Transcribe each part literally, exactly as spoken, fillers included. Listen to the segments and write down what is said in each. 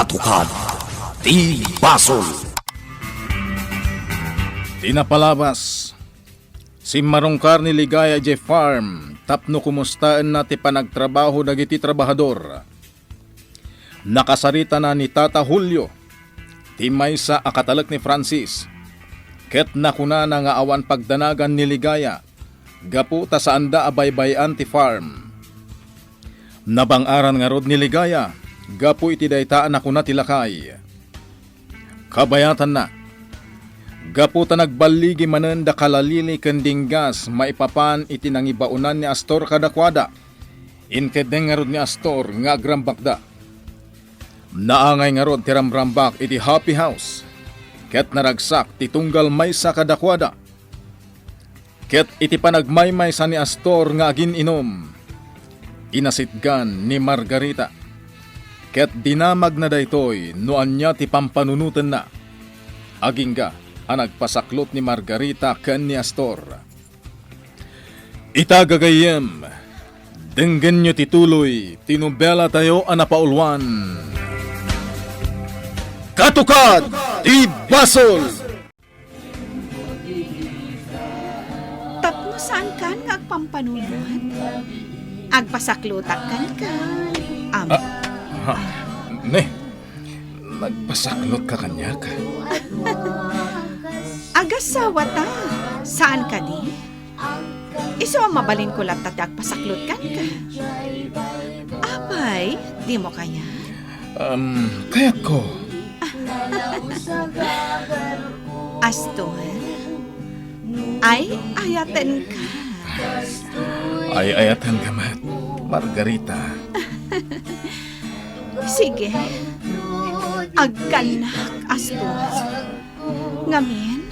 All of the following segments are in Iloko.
Tukad ti basol. Ti napalabas, simmarungkar ni Ligaya idiay farm tapno kumustaenna ti panagtrabaho dagiti trabahador. Nakasaritana ni Tata Julio, ti maysa a katalek ni Francis, ket nakunana nga awan pagdanagan ni Ligaya gapu ta saanda a baybay-an ti farm. Nabang-aran ngarud ni Ligaya gapu iti dayta a nakuna ti lakay. Kabayatanna, gapu ta nagballigi manen da Kalalili ken Dinggas maipapan iti nangibaonan ni Astor kadakuada, inkeddeng ngarud ni Astor nga agrambakda. Naangay ngarud ti ramrambak iti Happy House, ket naragsak ti tunggal maysa kadakuada. Ket iti panagmaymaysa ni Astor nga agin-inum, inasitgan ni Margarita. Ket dinamagna daytoy no ania ti pampanunotenna. Agingga a nagpasaklot ni Margarita ken ni Astor. Ita gagayyem, denggenyo ti tuloy ti nobelatayo a napauluan. Katukad ti Basol! Tapno saankan nga agpampanunot? Agpasaklotak kenka. Am. Ah, ha, ne, nagpasaklotka kaniak? Agasawata, saan kadi? Isu a mabalinko latta ti agpasaklot kenka. Apay, dimo kayat? Um, kayatko. Aston, ay-ayatenka. Ay-ayatenka met, Margarita. Sige, agkannak, Aston. Ngamin,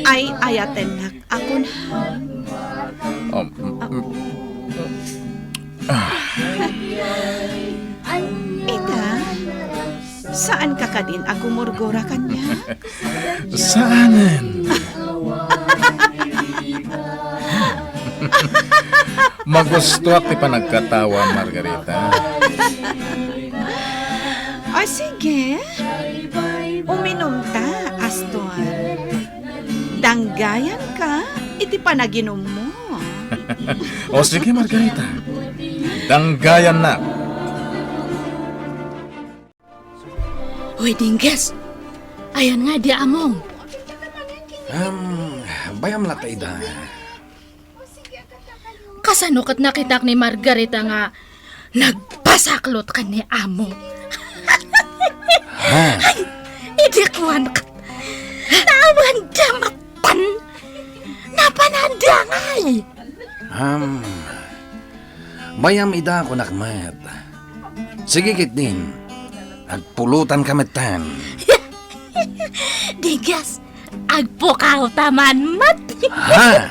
ay-ayatennak a kunam. Um, mm, mm. Ah. Ita, saanka kadin a gumurgura kaniak? Saanen. Magustuak ti panagkatawa, Margarita. O sige, uminumta, Aston. Danggayanka iti panaginummo. O sige, Margarita. Danggayannak. Hoy, Dingges! Ayan nga di among. Am, bayam latta ida. Kasano ket nakitak ni Margarita nga nagpasaklot ken ni amo? Ha? Ay, idi kuan ket naawan da matan. Napananda ngay. Am, bayam ida kunak met. Sige ketdin, agpulutanka metten. Digas, agpukawta man met. Ha?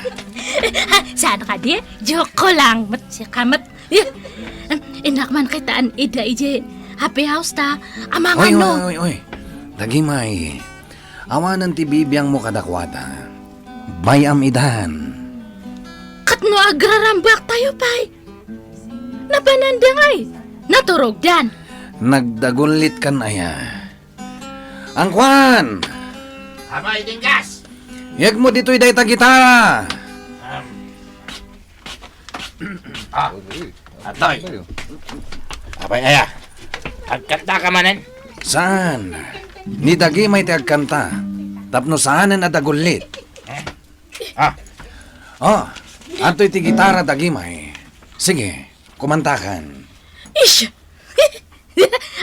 Saan kadi? Joke ko lang met, sika met. Innak man kitaan ida ije happy house ta amangan. Oy, no? Oy, oy, oy. Dagimay, awanen ti bibiangmo kadakuada. Bayam idan. Ket no agrarambak tayo pay. Napananda ngay. Naturogdan. Nagdagullit kan aya. Angkuan! Amay, Dinggas! Yegmo ditoy dayta gitara! Um. Ah, atoy. Apay aya? Agkanta ka manen? Saan? Ni Dagimay ti agkanta. Tapno saanen a dagullit. Eh? Ah. Oh, atoy ti gitara, Dagimay. Sige, kumantakan. Ish!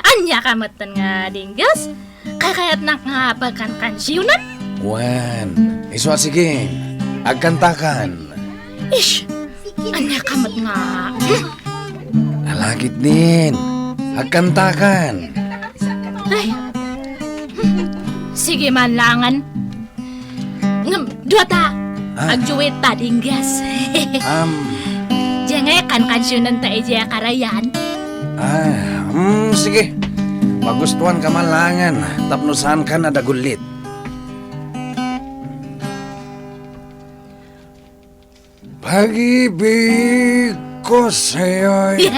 Ania ka metten nga Dinggas? Kakayatnak nga pagkankansionan? Wen, isu a sige, agkantakan. Ish! Ania ka met nga, hmm? Ala ketdin, agkantakan. Ay. Sige man langen. Ngem, duata. Ah. Agduet ta, Dinggas. Am. Diay nga kankansionan ta idiay karayan. Ah, mm, sige. Pagustuanka man langen, tapno saankan a dagullit. Pag-ibig ko sa'yo'y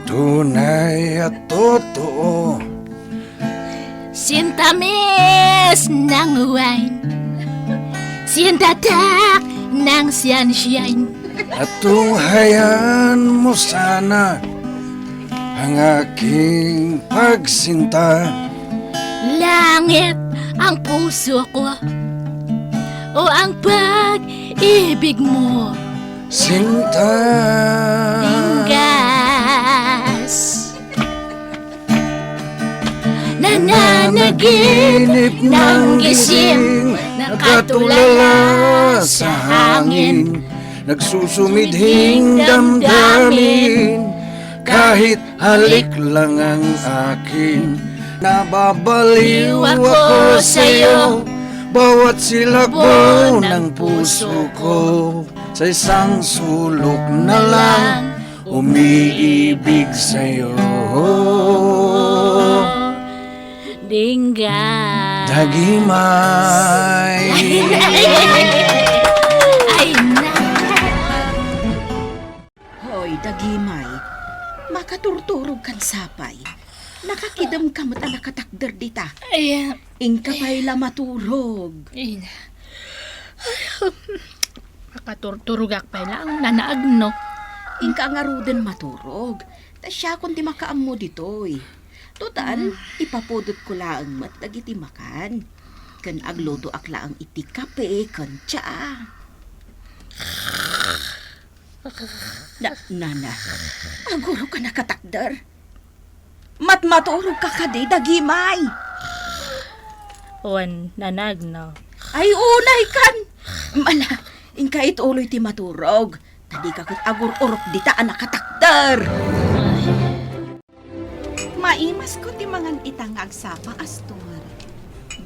tunay at totoo. Sintamis ng wine. Sintatak ng sunshine. At tunghayan mo sana ang aking pagsinta. Langit ang puso ko o ang pag-ibig mo. Sinta. Gas. Nananaginip ng gising, nakatulala sa hangin, nagsusumidhing damdamin, kahit halik lang ang akin. Nababaliw ako sa'yo, bawat silabo ng puso ko. Sa isang sulok na lang, umiibig sa'yo. Dingga. Dagimay. Ay, na. Hoy, Dagimay. Makaturturog kan sapay. Nakakidem ka met a nakatakder dita. Ay, Inka pay la maturog. Ay, na. Makaturturogak pay laeng, nanaag no. Inka ngaruden maturog. Ta siakon ti makaammo ditoy. Total, ipapudot ko laeng met dagiti makan. Ken aglutoak laeng iti kape ken tsaa. Na, nana, agurok a nakatakder. Matmaturog ka kadi, Dagimay? Wen, nanagno. Ay, unay kan. Mala, inka ituloy ti maturog. Ta dika ket agur-urok dita a nakatakder. Maimasko ti mangan ita nga agsapa, Astor.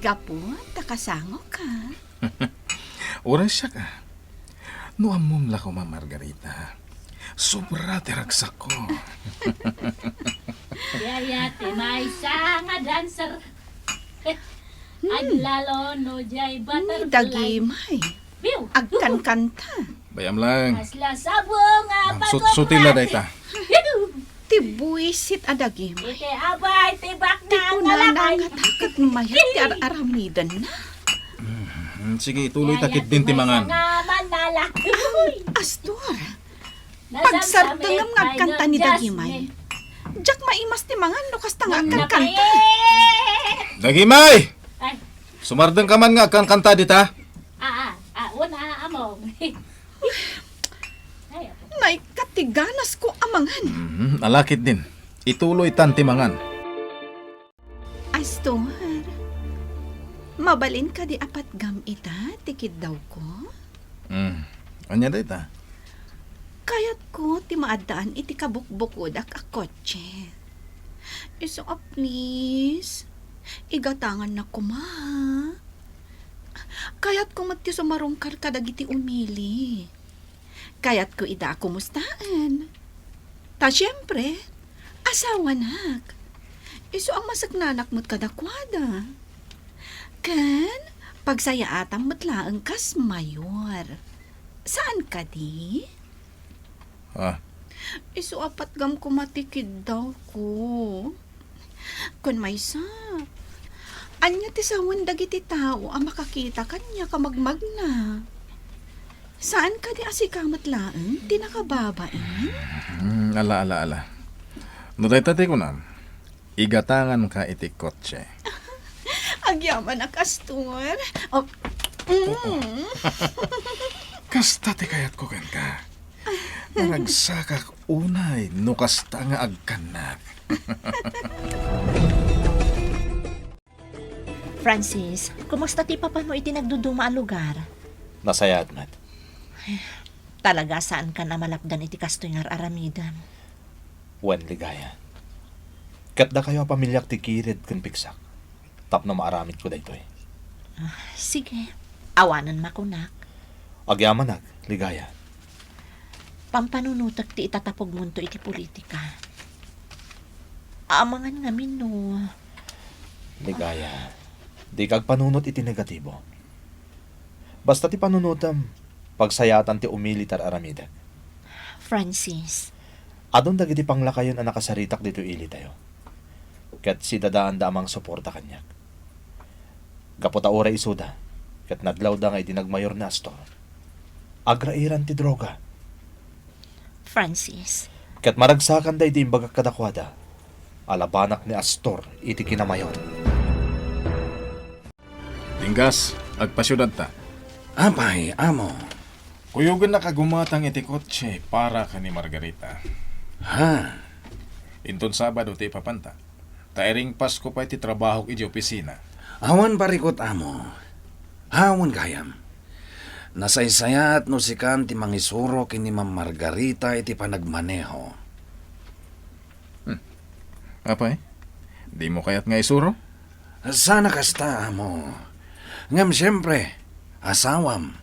Gapu ta kasangoka. Uray siak, a. No ammom la koma, Margarita, sobra ti ragsakko. Yaya ti maysa nga dancer. Aglalo no jay butterfly. Ni Dagimay. Biu. Agkankanta. Bayam lang. Asla sabo nga pagkopra. Sutsutila dayta. Ti buisit a Dagimay. Iti abay, ti bakna. Ti kunana nga taket mayat ti ar-aramidenna. Mm, sige, ituloy ta ketdin ti mangan. Astor, pagsardengem nga agkanta ni Dagimay. Diak maimas ti mangan no kasta nga agkankanta. Dagimay! Ay. Sumardeng ka man nga agkankanta dita? Ah, ah, ah, una, among. Ay, apo. Naikkat ti ganasko a mangan. Mhm, ala ketdin. Ituloytan ti mangan. Astor, mabalin kadi a patgam ita ti kiddawko? Hmm, ania dayta? Kayatko ti maaddaan iti kabukbukodak a kotse. Isu a please, igatangannak koma. Kayatko met ti sumarungkar kadagiti umili. Kayatko ida a kumustaen. Ta siempre, asawanak. Isu a masaknanak met kadakuada. Ken, pagsayaatam met laeng kas mayor. Saan kadi? Ah. Isu a patgam koma ti kiddawko. Ken maysa, ania ti sawen dagiti tao a makakita kaniak a magmagna? Saan kadi a sika met laeng ti nakababain? Hmm, ala, ala, ala. No dayta ti kunam, igatanganka iti kotse. Agyamanak, Astor. Oh, mm. Kasta ti kayatko kenka. Naragsakak unay no kasta nga agkannak. Francis, kumusta ti ipapano iti nagduduma a lugar? Nasayaat met. Talaga, saankan a malapdan iti kastoy nga ar-aramidem. Wen, Ligaya. Ket dakayo a pamiliak ti kired ken pigsak tapno maaramidko daytoy. Ah, sige. Awanen makunak. Agyamanak, Ligaya. Pampanunotek ti itatapogmonto iti politika. Amangan ngamin no. Ligaya, dika agpanunot iti negatibo. Basta ti panunotem, pagsayaatan ti umili ti ar-aramidek. Francis. Adun dagiti panglakayen a nakasaritak ditoy ilitayo. Ket sidadaanda a mangsuporta kaniak. Gapu ta uray isuda, ket nadlawda nga idi nagmayor ni Astor, agrairan ti droga. Francis. Ket maragsakanda idi imbagak kadakuada a labanak ni Astor iti kinamayor. Dinggas, agpasiudadta. Apay, amo? Kuyogennaka gumatang iti kotse para ken ni Margarita. Ha? Inton Sabado ti ipapanta. Ta iringpasko pay ti trabahok idiay opisina. Awan parikut, amo. Awan gayam. Nasaysayaat no sikan ti mangisuro ken ni Ma'am Margarita iti panagmaneho. Hmm. Apay? Dimo kayat nga isuro? Sana kasta, amo. Ngem siempre, asawam.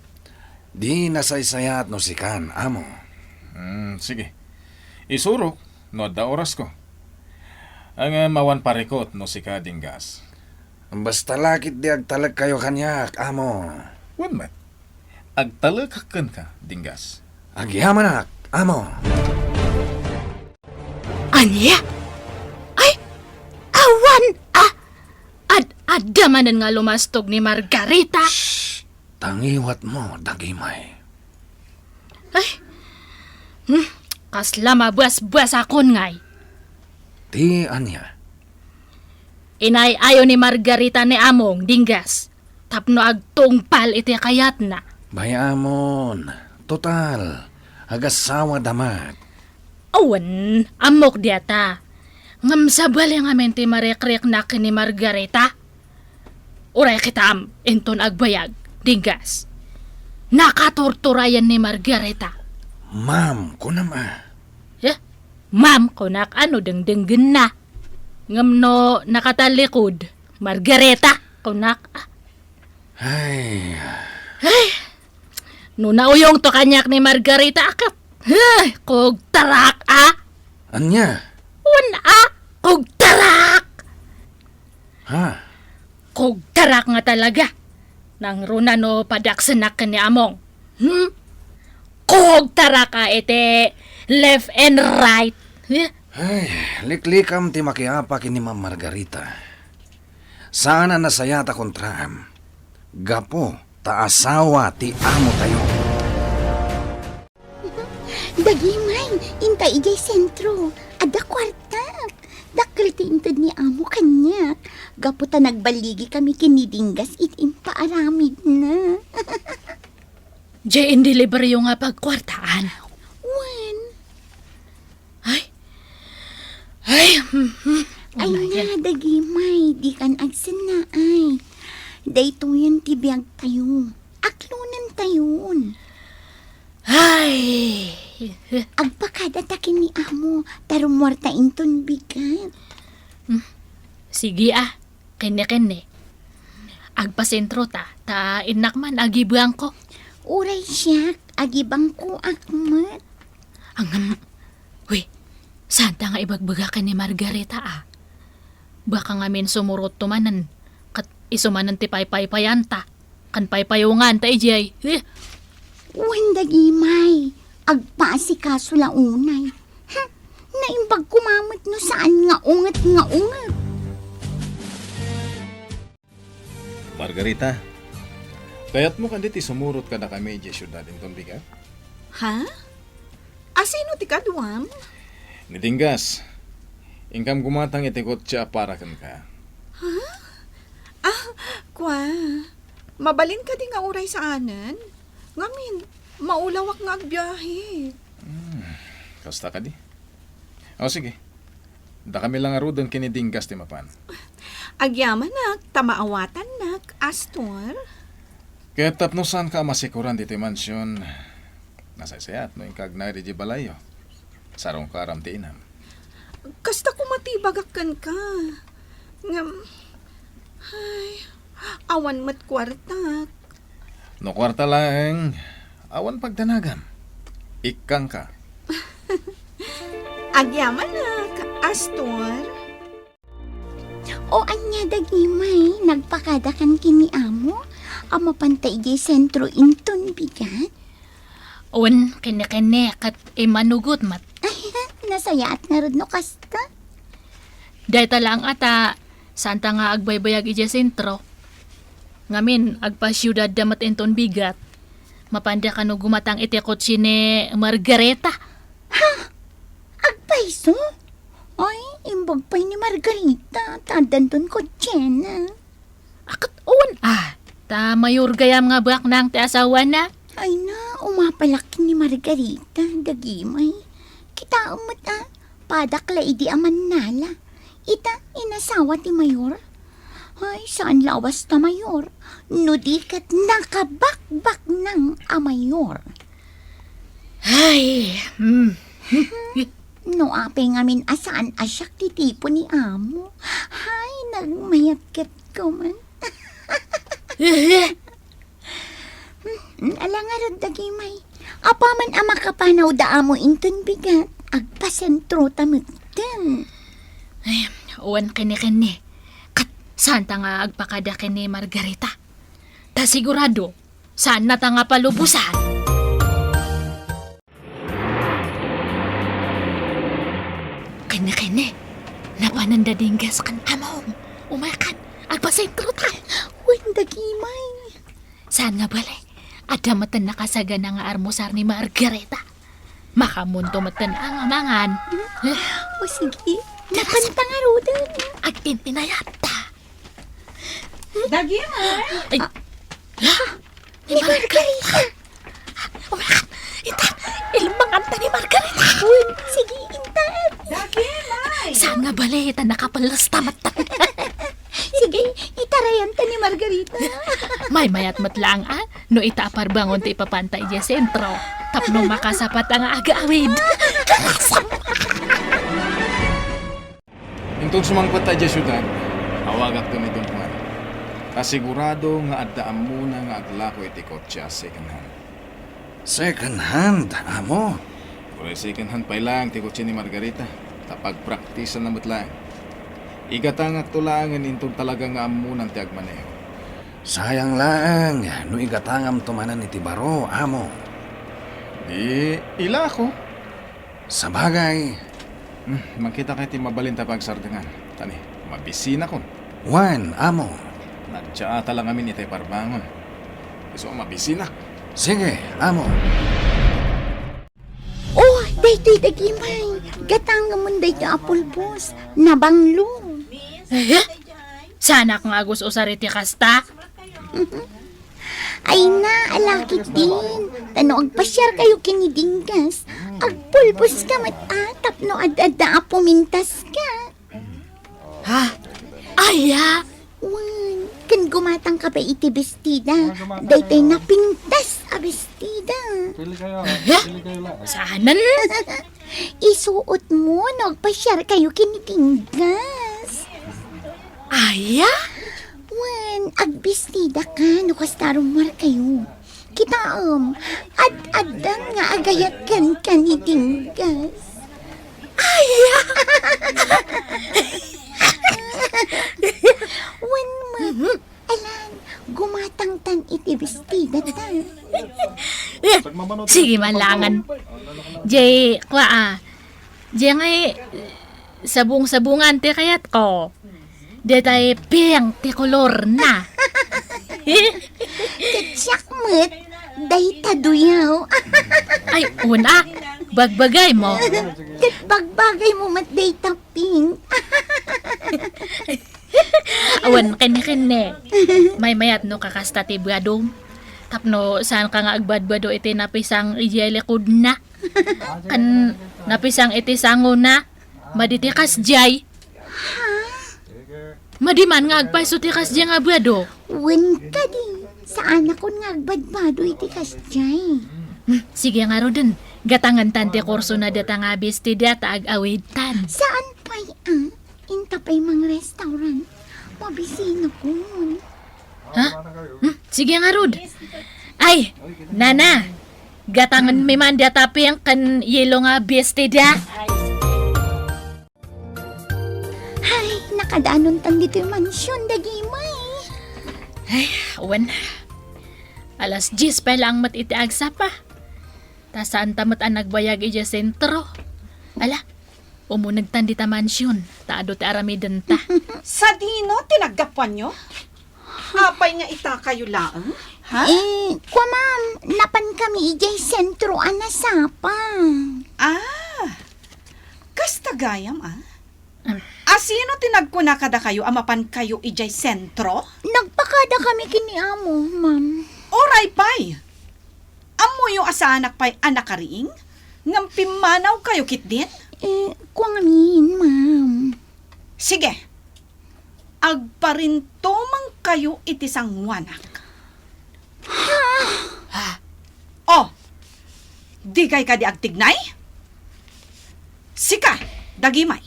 Di nasaysayaat no sikan, amo. Hmm, sige. Isurok no adda orasko. Ngem awan parikut no sika, Dinggas. Basta la ketdi agtalekkayo kaniak, amo. Wen met. Agtalekak kenka, Dinggas. Agyamanak, amo. Ania? Ay, awan a! Ad-adda manen nga lumastog ni Margarita. Shh! Tangiwatmo, dagimay. Ay. Hmm, kasla mabuasbuasakon ngay. Ti ania? Inay-ayo ni Margarita ni among, Dinggas, tapno agtungpal iti kayatna. Bay-amon, total, agasawada met. Awan, ammok diata. Ngem sabali ngamin ti marikriknak ken ni Margarita. Uray kitam, inton agbayag, Dinggas. Nakaturturayan ni Margarita. Ma'am, kunam a. Eh? Ma'am, kunak a no dengdenggenna. Ngem no nakatallikod, Margarita, kunak a. Ay. Ay. No nauyongto kaniak ni Margarita a ket, ay, kugtarak a. Ania? Wen a, kugtarak. Ha? Kugtarak nga talaga. Nangruna no padaksenak ken ni among. Hmm? Kugtarak a iti left and right. Eh? Ay, liklikam ti makiapa ken ni Ma'am Margarita. Saan a nasayaat a kontraam. Gapu ta asawa ti amotayo. Dagimay, inta idiay sentro. Adda kuarta. Dakkel ti inted ni amo kaniak. Gapu ta nagbaligi kami ken ni Dinggas iti impaaramidna. Diay indeliberyo nga pagkuartaan? Wen. Ay. Ay, mhm. Ay na, dagimay, dikan agsennaay. Daytoyen ti biagtayo. Aklonentayon. Ay. Agpakadata ken ni amo, ta rummuarta inton bigat. Hmm. Sige, ah. Kenne, kenne. Agpasentro ta, ta innak man agibangko. Uray siak, agibangkoak met. Ngem, wi, saanta nga ibagbaga ken ni Margarita a. Baka ngamin sumurotto manen, ket isu manen ti paypaypayanta, ken paypayunganta idiay. Eh. Wen dagimay, agpaasikaso la unay. Hmm, naimbag koma met no saan nga unget nga unget. Margarita, kayatmo kadi ti sumurot kadakami idiay siudad inton bigat? Ha? Asino ti kaduam? Ni Dinggas. Inkam gumatang iti kotse a para kenka. Ha? Ah, kua. Mabalin kadi nga uray saanen? Ngamin, maulawak nga agbiahe. Hmm, kasta kadi. O, sige. Dakami la ngaruden ken ni Dinggas ti mapan. Agyamanak, ta maawatannak, Astor. Ket tapno saanka a masikoran ditoy mansion, nasaysayaat no inka agnaed idiay balayyo. Sarongka aram ti inam. Kasta koma ti ibagak kenka. Ngem, ay, awan met kuartak. No kuarta laeng, awan pagdanagam. Ikkangka. Agyamanak, Astor. O ania dagimay, nagpakadakan ken ni amo a mapanta idiay sentro inton bigat? Wen, kenne-kenne, ket immanugot met. Ay, nasayaat ngarud no kasta. Dayta laeng a ta, saanta nga agbaybayag idiay sentro. Ngamin, agpasiudadda met inton bigat. Mapanda kano gumatang iti kotse ni Margarita? Ha? Agpayso? Ay, imbag pay ni Margarita, ta addanton kotsena. Akat on, ah, ta mayor gayam nga baknang ti asawana. Ay na, umapalak ni Margarita, dagimay. Kitaem met, ah, padak la idi a mannala. Ita, inasawa ti mayor. Ay, saan lawas ta mayor. No di ket nakabakbaknang a mayor. Ay, hmm. No apay ngamin a saan a siak ti tipo ni amo. Hay, nagmayat ket ko man. Hmm, ala ngarud dagimay. Apaman a makapanaw da amo inton bigat, agpasentro ta metten. Ay, wen kene kene. Kat, saan ta nga agpakada ken ni Margarita? Ta sigurado, saan na ta nga palubosan. Kene, kene. Napanan da dinggas kan among. Umaykan, agpasentro ta. Wen dagimay. Saan nga bale? Adda metten nakasagana nga armusar ni Margarita. Makamunto metten ang amangan. O sige, napan ta ngaruden. Agtintinayatta. Dagimay. Ay. Ah, ni Margarita. Umakan, ita, ilemmanganta ni Margarita. Uy, sige, intan. Dagimay. Saan nga bale, ita nakapalasta met. Sige, itarayanta ni Margarita. Maymayat met laeng, a, no ita a parbangon ti ipapanta idiay sentro. Tapno makasapat nga agaawid. Inton sumangpet ta idiay siudad, awagakto ni Don Juan. Ta sigurado nga adda ammona nga aglako iti kotse a second hand. Second hand, amo? Uray second hand pay laeng ti kotse ni Margarita, ta pagpraktisanna met laeng. Igatangakto laengen inton talaga nga ammonan ti agmaneho. Sayang laeng no igatangamto manen iti baro, amo. Di ilako. Sabagay. Hmm, mangkita kay ti mabalin ta pagsardengan. Tani, mabisinakon. Wen, amo. Nadyaata lang amin itay parbangon. Isu a mabisinak. Sige, amo. Oh, daytoy dagimay. Gatangamon daytoy a pulbos. Nabanglo. Eh? Saanak nga agus-usar iti kasta? Ay na, ala ketdin. Ta no agpasiarkayo ken ni Dinggas, agpulboska met a tapno ad-adda a pumintaska. Ha? Aya? Wen, ken gumatangka pay iti bestida. Daytoy napintas a bestida. Pili kayo. Aya? Pili kayo la. Saanen? Isuotmo no agpasiarkayo ken ni Dinggas. Aya? Wen, agbestidaka no kasta rummuarkayo. Kitaem, ad-addan nga agayat kenka ni Dinggas. Aya! Wen met, alan, gumatangtan iti bestidata. Sige man laengen. Jay, kua, a. Jay ngay, sabong-sabongan ti kayatko. Detay pink ti kolorna. Ket siak met, dayta duyaw. Ay, una, bagbagaymo. Ket bagbagaymo met dayta pink. Awan kenne-kenne. Maymayat no kakasta ti badom. Tapno saanka nga agbadbado iti napisang idiay likudna. Ken napisang iti sangona. Madi ti kasdiay. Ha? Madi man nga agpayso ti kasdiay nga bado. Wen kadi, saanakon nga agbadbado iti kasdiay. Hmm, sige ngaruden. Gatangentan ti kursona data nga bestida ta ag-awidtan. Saan pay a? Inta pay mang restaurant. Mabisinakon. Ha? Hmm, sige ngarud. Ay, nana, gatangenmi man data pink ken yellow nga bestida. Ay, nakadanontan ditoy mansion, dagimay. Ay, awan. Alas dies pay laeng met iti agsapa. Ta saanta met a nagbayag idiay sentro. Ala, umunegtan dita mansion, ta adu ti aramidenta. Sadino ti naggapuanyo? Apay nga itakayo laeng? Ha? Eh, kua, ma'am, napan kami idiay sentro a nasapa. Ah, kasta gayam, ah? Asino ti nagkuna kadakayo a mapankayo idiay sentro? Nagpakada kami ken ni amo, ma'am. Uray pay! Ammoyo a saanak pay a nakariing? Ngem pimmanawkayo ketdin? Eh, kua ngamin, ma'am. Sige, agparintumangkayo iti sangoanak. Ha? Oh, dikay kadi agtignay? Sika, dagimay.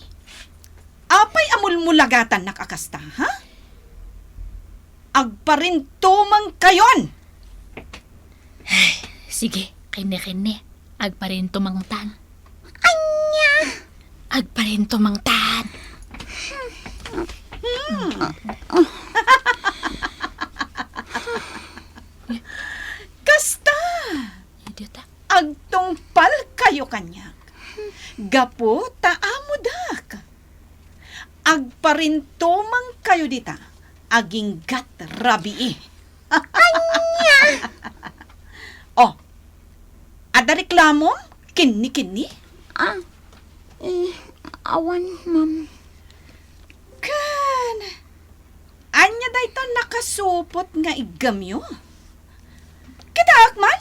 Apay a mulmulagatannak a kasta, ha? Agparintumangkayon! Ay, sige, kenne-kenne. Agparintumangtan. Ania? Agparintumangtan. Hmm. Kasta! Idiot, ah. Agtungpalkayo kaniak. Gapu ta amodak. Agparintumangkayo dita. Aginggat rabii. Ania? Oh, adda reklamom? Kinni-kinni? Ah, eh, awan, ma'am. Ken, ania dayta nakasupot nga iggemyo? Kitaek man?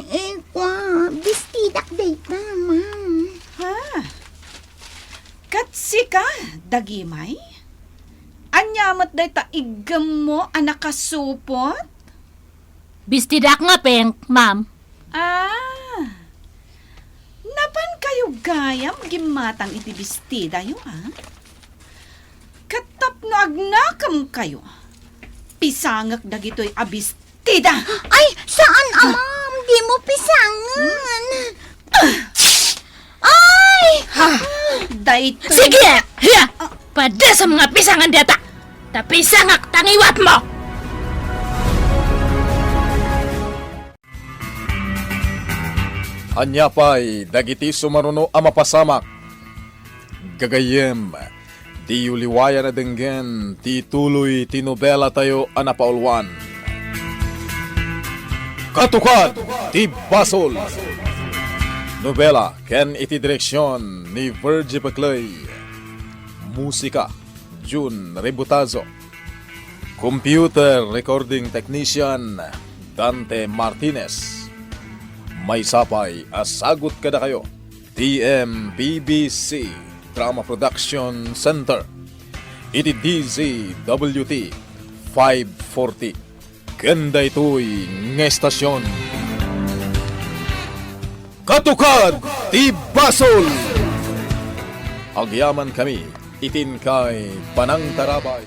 Eh, kua, bestidak dayta, ma'am. Ha? Ket sika, dagimay? Ania met dayta iggemmo a nakasupot? Bestidak nga pink, ma'am. Ah. Napankayo gayam gimmatang iti bestidayo, ah? Ket tapno agnakemkayo, pisangek dagitoy a bestida. Ay, saan a, ma'am? Dimo pisangen. Ay! Ha? Daytoy. Sige! Hiya! Padasam nga pisangen dayta! Ta pisangak ta ngiwatmo! Ania pay dagiti sumaruno a mapasamak? Gagayyem, diyo liwayan a denggen ti tuloy ti nobelatayo a napauluan. Katukad ti Basol! Nobela ken iti direksion ni Virgie Peclay. Musika, Jun Rebutazo. Computer Recording Technician, Dante Martinez. Maysa pay a sagut kadakayo ti M P B C Drama Production Center iti D Z W T five forty. Ken daytoy nga estasion, Katukad ti Basol! Agyamankami iti inkay panangtarabay.